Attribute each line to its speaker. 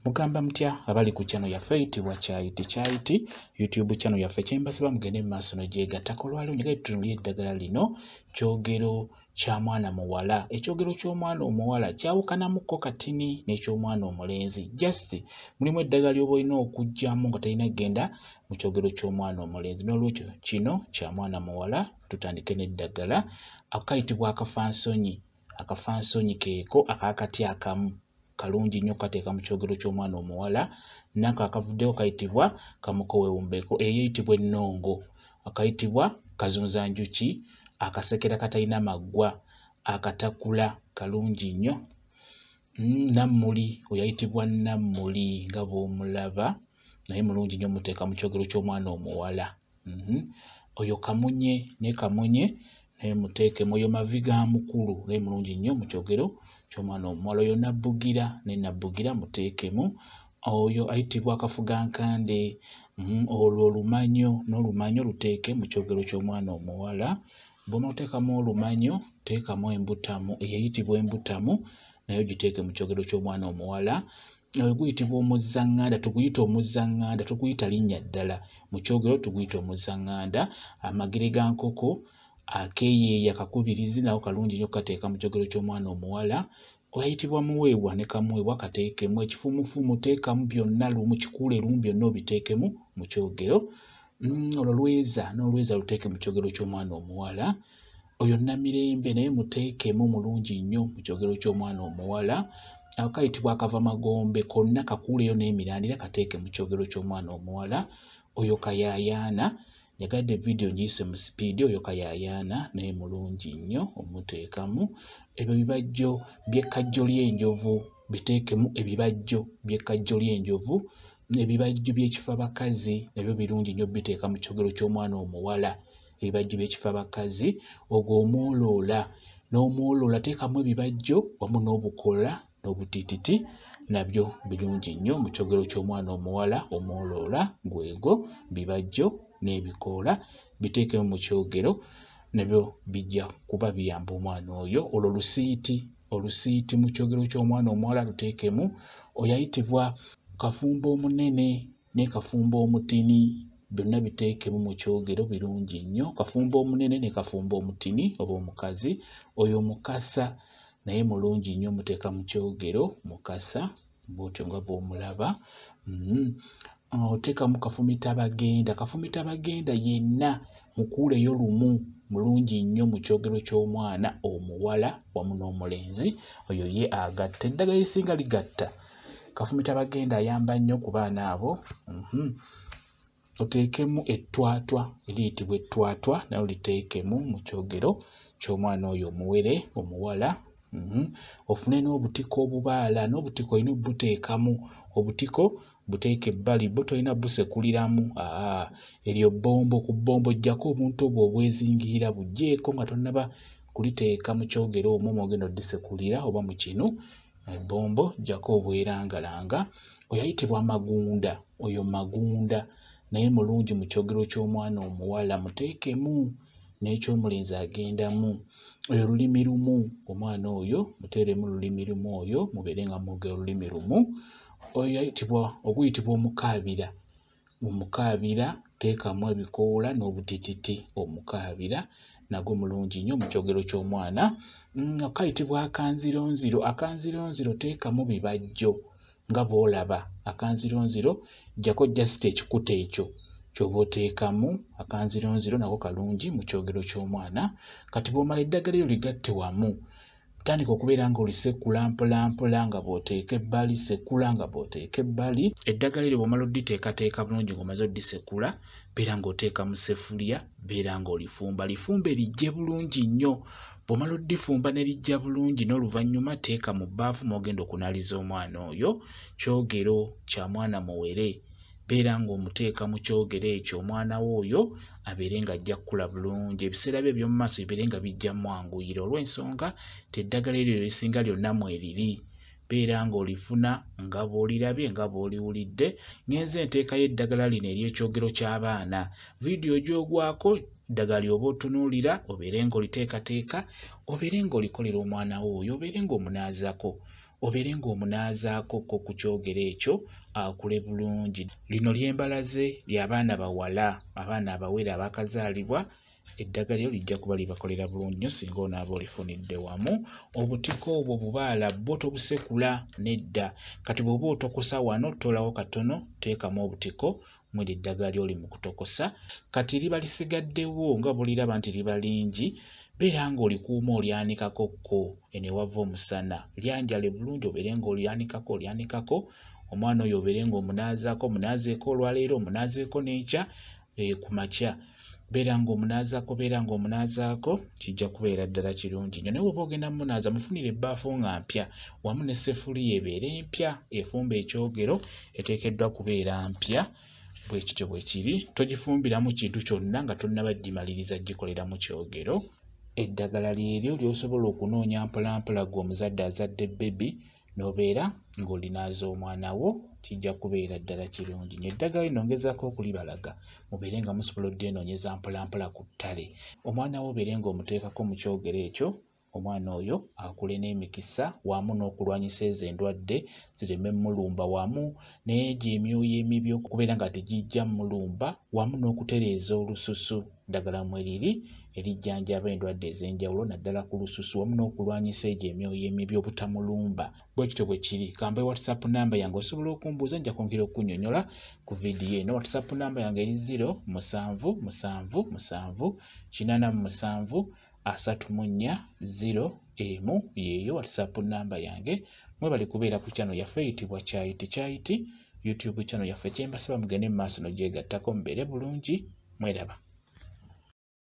Speaker 1: Mugamba mutya abali ku channel yaffe eyitibwa Kyayiti Kyayiti YouTube channel yaffe, kyembasaba mugende mu maaso n'ogyegattako. Olwaleero njagala tutunuulire eddagala lino, kyogero kya mwana muwala. Ekyogero ky'omwana omuwala kyawukanamukko katini n'eky'omwana omulenzi. Just mulimu eddagala ly'oba olina okuggyamu nga talina kugenda mu kyogero ky'omwana omulenzi. N'olwekyo kino kya mwana muwala. Tutandike n'eddagala akayitibwa akafansonyi. Akafansonyi keeko ak'akati akamu, kalungi nnyo okukateeka mu kyogero ky'omwana omuwala. Nako akavuddeko kayitibwa kamukowewumbeko, eyo eyitibwa ennongo, akayitibwa kazunzanjuki, akasekera katalina maggwa, akatakula kalungi nnyo. Nammuli oyo ayitibwa nammuli nga bw'omulaba, naye mulungi nnyo muteeka mu kyogero ky'omwana omuwala. Oyo kamunye ne kamunye naye muteekemu. Oyo mavi ga mukulu naye mulungi nnyo mu kyogero ky'omwana omuwala. Oyo nabbugira ne nabbugira muteekemu. Oyo ayitibwa akafugankande. Olwo olumanyo n'olumanyo luteeke mu kyogero ky'omwana omuwala. Bw'onooteekamu olumanyo, teekamu embutamu, eyo eyitibwa embutamu nayo giteeke mu kyogero ky'omwana omuwala. Oyo guyitibwa omuzzaŋŋanda, tuguyita omuzzaŋŋanda, tuguyita linnya ddala. Mu kyogero tuguyita omuzzaŋŋanda. Amagere ga nkoko akeeyeeya kakubirizi nako kalungi nnyo okukateeka mu kyogero ky'omwana omuwala. Ayitibwa muweebwa ne kamuweebwa kateekemu. Ekifumufumu teekamu byonna lumu, kikuule lumu byonna obiteekemu mu kyogero. Olwo lweza n'olweza luteeke mu kyogero ky'omwana omuwala. Oyo Namirembe naye muteekemu, mulungi nnyo mu kyogero ky'omwana omuwala. Akayitibwa akavamagombe konna kakuuleyo n'emirandira kateeke mu kyogero ky'omwana omuwala. Oyo kayaayaana, njagadde vidiyo ngiyise mu sipiidi. Oyo kayaayaana naye mulungi nnyo omuteekamu. Ebyo bibajjo by'ekkajjo ly'enjovu biteekemu, ebibajjo by'ekkajjo ly'enjovu. Ebibajjo by'ekifabakazi nabyo birungi nnyo biteeka mu kyogero ky'omwana omuwala. Ebibajjo by'ekifabakazi, ogwo omwoloola n'omwoloola, teekamu ebibajjo wamu n'obukoola n'obutiititi, nabyo birungi nnyo mu kyogero ky'omwana omuwala. Omwoloola gwegwo bibajjo n'ebikoola biteekemu mu kyogero, nabyo bijja kuba biyamba omwana oyo. Olwo lusiiti, olusiiti mu kyogero ky'omwana omuwala luteekemu. Oyo ayitibwa kafumbo omunene ne kafumbo omutini byonna biteekemu mu kyogero, birungi nnyo. Kafumbo omunene ne kafumbo omutini oba omukazi. Oyo mukasa naye mulungi nnyo muteeka mu kyogero, mukasa bw'otyo nga bw'omulaba. Oteekamu kafumitabagenda. Kafumitabagenda yenna mukuuleyo lumu, mulungi nnyo mu kyogero ky'omwana omuwala wamu n'omulenzi. Oyo ye agatta, eddagala erisinga ligatta. Kafumitabagenda ayamba nnyo ku baana abo. Oteekemu ettwatwa eriyitibwa ettwatwa nalyo liteekemu mu kyogero ky'omwana oyo omuwere omuwala. Ofune n'obutiko obubaala, n'obutiko olina obbuteekamu. Obutiko buteeke ebbali, bwo tolina busekuliramu. Eryo bbombo, ku bbombo oggyako obuntu obwo obwezingirira, buggyeeko nga tonnaba kuliteeka mu kyogero omwo mw'ogenda oddisekulira oba mu kinu. Ebbombo ggyako obwerangalanga. Oyo ayitibwa magunda, oyo magunda naye mulungi mu kyogero ky'omwana omuwala, muteekemu, n'ekyomulenzi agendamu. Oyo lulimi lumu, omwana oyo muteeremu lulimi lumu, oyo mubeere nga mwogera olulimi lumu. Oyo ayitibwa oguyitibwa omukaabira, omukaabira teekamu ebikoola n'obutititi, omukaabira nagwo mulungi nnyo mu kyogero ky'omwana. Akayitibwa akanzironziro, akanzironziro teekamu bibajjo nga bw'olaba. Akanzironziro ggyako just ekikuta ekyo ky'oba oteekamu. Akanzironziro nako kalungi mu kyogero ky'omwana. Kati bw'omala eddagala eryo ligatte wamu, tandika okubeera ng'olisekula mpola mpola nga bw'oteeka ebbali, sekula nga bw'oteeka ebbali. Eddagala eryo bw'omala odditeekateeka bulungi ng'omaze oddisekula, beera ng'oteeka mu ssefuliya, beera ng'olifumba. Lifumbe lijje bulungi nnyo. Bw'omala oddifumba ne lijja bulungi, n'oluvannyuma teeka mu bbaafu mw'ogenda okunaaliza omwana oyo. Kyogero kya mwana muwere, beera ng'omuteeka mu kyogero ekyo omwana wo oyo abeere ng'ajja kkula bulungi, ebiseera bye eby'omu maaso bibeere nga bijja mmwanguyira olw'ensonga nti eddagala eryo erisinga lyonna mweriri. Beera ng'olifuna nga bw'olirabye nga bw'oliwulidde. Ngenze nteekayo eddagala lino ery'ekyogero ky'abaana. Vidiyo gy'ogwako ddagala ly'oba otunuulira obeere ng'oliteekateeka, obeere ng'olikolera omwana wo oyo, obeere ng'omunaazaako. obeere ng'omunaazaako ko ku kyogero ekyo akule bulungi. Lino ly'embalaze ly'abaana bawala, abaana abawere abaakazaalibwa. Eddagala eryo lijja kuba libakolera bulungi nnyo singa onaaba olifunidde wamu. Obutiko obwo bubaala bwo tobusekula nedda. Kati bw'oba otokosa wano toolawo katono, teekamu obutiko mweri eddagala ly'oli mu kutokosa. Kati liba lisigaddewo nga bw'oliraba nti liba lingi, beera ng'olikuuma olyanikako ko eno ewava omusana. Lyanjale bulungi obeere ng'olyanikako olyanikako, omwana oyo obeere ng'omunaazaako, omunaazeeko olwaleero, omunaazeeko n'enkya ku makya. Beera ng'omunaazaako, beera ng'omunaazaako, kijja kubeera ddala kirungi nnyo. Naye bw'oba ogenda mmunaaza, mufunire ebbaafu nga mpya wamu n'esseffuliya ebeere mpya, efumba ekyogero eteekeddwa kubeera mpya. Bwe kityo bwe kiri. Togifumbiramu kintu kyonna nga tonnaba gimaliriza gikoleramu kyogero. Eddagala lyeryo ly'osobola okunoonya mpolampola ggwe omuzadde azadde bbebi n'obeera ng'olinaaza omwana wo, kijja kubeera ddala kirungi nnyo. Eddagala lino ngezaako okulibalaga mubeere nga musobola oddyeноonyeza mpolampola ku ttale. Omwana wo obeere ng'omuteekako mu kyogero ekyo, omwana oyo akule n'emikisa wamu n'okulwanyisa ezo endwadde zireme mmulumba, wamu n'egyo emyoyo emibi okubeera nga tegijja mmulumba, wamu n'okutereeza olususu. Ddagala mwe liri erijjanjaba endwadde ez'enjawulo naddala ku lususu, wamu n'okulwanyisa egyo emyoyo emibi obutamulumba. Bwe kityo bwe kiri. Kambe WhatsApp namba yange osobola okumbuuza, nja kwongera okunnyonnyola ku vidiyo eno. WhatsApp namba yange eri 0 7 7 7 87 34 0 1, yeeyo WhatsApp namba yange. Mwebale kubeera ku channel yaffe eyitibwa Kyayiti Kyayiti, YouTube channel yaffe. Kye mbasaba mugende mu maaso n'ogyegattako, mubeere bulungi, mweraba.